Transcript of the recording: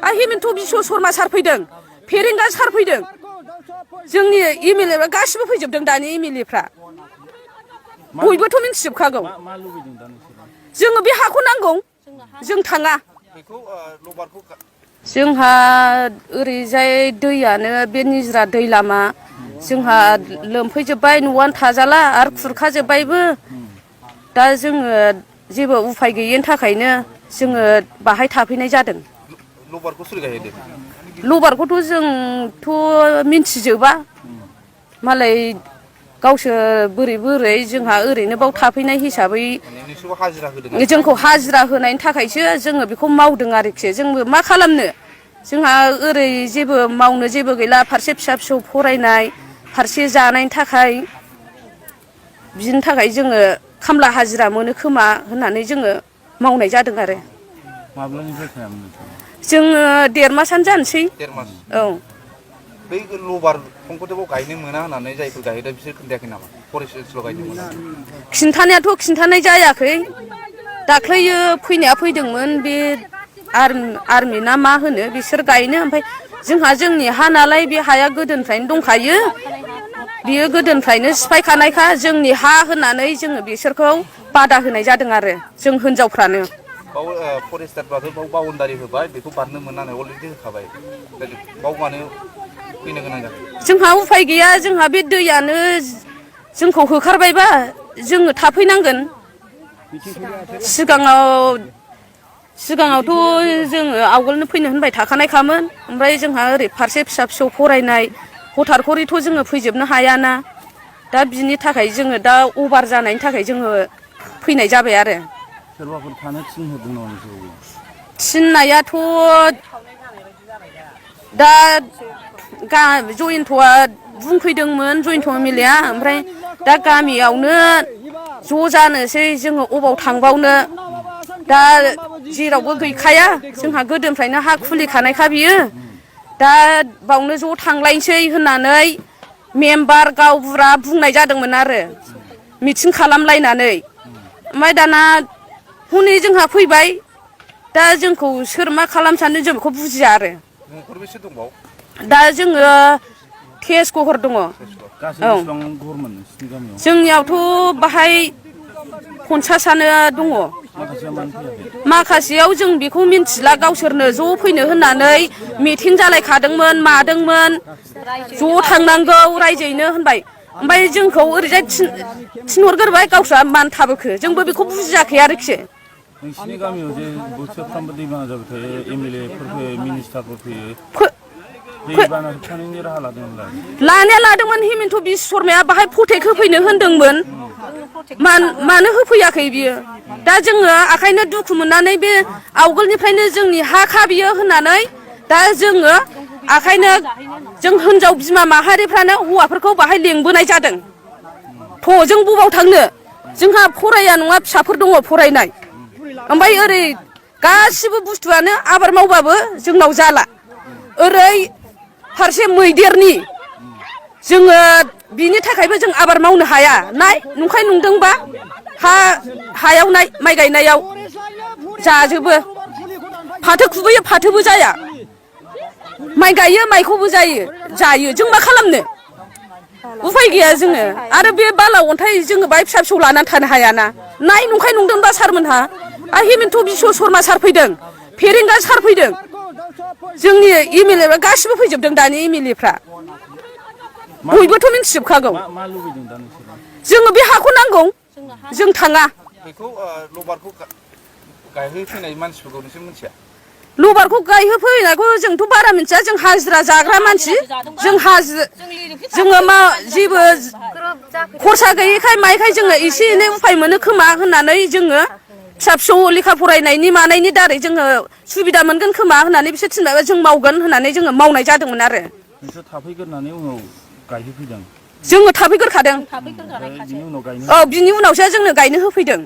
हिमन्त बिश्व शर्मा सार फैदों फेरेंगा सार फैदों जोंनि एमएलए गासिबो फैजोबदों दानि एमएलएफ्रा बयबोथ' मिन्थिजोबखागौ जोङो बे हाखौ नांगौ जों थाङा जोंहा ओरैजाय दैयानो बे निजरा दै लामा जोंहा लोमफैजोब्बाय न'आनो थाजाला आरो खुरखाजोब्बायबो दा जोङो जेबो उफाय गैयिनि थाखायनो जोङो बाहाय थाफैनाय जादों लबारखौथ' जोंथ' मिन्थिजोबा मालाय गावसोर बोरै जोंहा ओरैनो बाव थाफैनाय हिसाबै जोंखौ हाजिरा होनायनि थाखायसो जोङो बेखौ मावदों आरोखि जोंबो मा खालामनो जोंहा ओरै जेबो मावनो जेबो गैला फारसे फिसा फिसौ फरायनाय फारसे जानायनि थाखाय बिनि थाखाय जोङो खामला हाजिरा मोनो खोमा होननानै जोङो मावनाय जादों आरो जोङो 1.5 मासानो जानोसै औ बै लबार दंफांखौथ' गायनो मोना होननानै जायफोर गायदों बिसोर खोन्थायाखै नामा फरेस्ट ओनसोलाव गायनो मोना खिन्थानायाथ' खिन्थानाय जायाखै दाख्लैयो फैनाया फैदोंमोन बे आर्मि ना मा होनो बिसोर गायनो ओमफ्राय जोंहा जोंनि हा नालाय बे हाया गोदोनिफ्रायनो दंखायो बियो गोदोनिफ्रायनो सिफायखानायखा जोंनि हा होननानै जोङो बिसोरखौ बादा होनाय जादों आरो जों हिनजावफ्रानो फरेस्टारफ्राथ' बाव बाउन्डारि होबाय बेखौ बारनो मोना होननानै अलरेडि होखाबाय बाव मानो फैनो गोनां जाखो जोंहा उफाय गैया जोंहा बे दैयानो जोंखौ होखारबायबा जोङो थाफैनांगोन सिगाङावथ' जोङो आवगोलनो फैनो होनबाय थाखानायखामोन ओमफ्राय जोंहा ओरै फारसे फिसा फिसौ फरायनाय हथार खरिथ' जोङो फैजोबनो हायाना दा बिनि थाखाय जोङो दा अभार जानायनि थाखाय जोङो फैनाय जाबाय आरो सोरबाफोर थानो थिनहरदों नामा नोंसोरखौ थिननायाथ' दा जयन्तआ बुंफैदोंमोन जयन्त एमएलएआ ओमफ्राय दा गामियावनो ज' जानोसै जोङो अबाव थांबावनो दा जेरावबो गैखाया जोंहा गोदोनिफ्रायनो हा खुलिखानायखा बियो दा बावनो ज' थांलायनोसै होननानै मेम्बार गावबुरा बुंनाय जादोंमोन आरो मिटिं खालामलायनानै ओमफ्राय दाना हनै जोंहा फैबाय दा जोंखौ सोर मा खालामनो सानदों जों बेखौ बुजिया आरो दा जोङो तेजघर दङ औ जोंनियावथ' बाहाय 50आनो दङ माखासेयाव जों बेखौ मिन्थिला गावसोरनो ज' फैनो होननानै मिटिं जालायखादोंमोन मादोंमोन ज' थांनांगौ रायजोयैनो होनबाय ओमफ्राय जोंखौ ओरैजाय थिनहरग्रोबाय गावस्रा मानो थाबोखो जोंबो बेखौ बुजियाखै आरोखि नोंसिनि गामियाव जे बोसोरफ्रामबो दैबाना जाबाय थायो एमएलएफोर फैयो मिनिस्टारफोर फैयो दैबाना होबथानायनि राहा लादोंमोन हिमन्त बिश्व शर्माया बाहाय प्रटेक्ट होफैनो होनदोंमोन मानो होफैयाखै बियो दा जोङो आखायनो दुखु मोननानै बे आवगोलनिफ्रायनो जोंनि हा बियो होननानै दा जोङो आखायनो जों हिनजाव बिमा माहारिफ्रानो हौवाफोरखौ बाहाय लेंबोनाय जादों थ' जों बबाव थांनो जोंहा फराया नङा फिसाफोर दङ फरायनाय ओमफ्राय ओरै गासिबो बुस्थुआनो आबाद मावबाबो जोंनाव जाला ओरै फारसे मैदेरनि जोङो बिनि थाखायबो जों आबाद मावनो हाया नाय नंखाय नंदोंबा हायाव नाय माइ गायनायाव जाजोबो फाथो खुबैयो फाथोबो जाया माइ गायो माइखौबो जायो जों मा खालामनो उफाय गैया जोङो आरो बे बाला अन्थाइ जोङो बाहाय फिसा फिसौ लानानै थानो हायाना नाय नंखाय नंदोंबा सारमोनहा हिमन्त बिश्व शर्मा सार फैदों फेरेंगा सार फैदों जोंनि एमएलए गासिबो फैजोबदों दानि एमएलएफ्रा बयबोथ' मिन्थिजोबखागौ जोङो बे हाखौ नांगौ जों थाङा लबारखौ गायहोफैनायखौ जोंथ' बारा मिथिया जों हाजिरा जाग्रा मानसि जोङो मा जेबो खरसा गैयैखाय मायखाय जोङो एसे एनै उफाय मोनो खोमा होननानै जोङो फिसा फिसौ लेखा फरायनायनि मानायनि दारै जोङो सुबिदा मोनगोन खोमा होननानै बिसोर थिनबाय जों मावगोन होननानै जोङो मावनाय जादोंमोन आरो थाफैग्रोनानै उनाव गायहोफैदों जोङो थाफैग्रोखादों औ बिनि उनावसो जोंनो गायनो होफैदों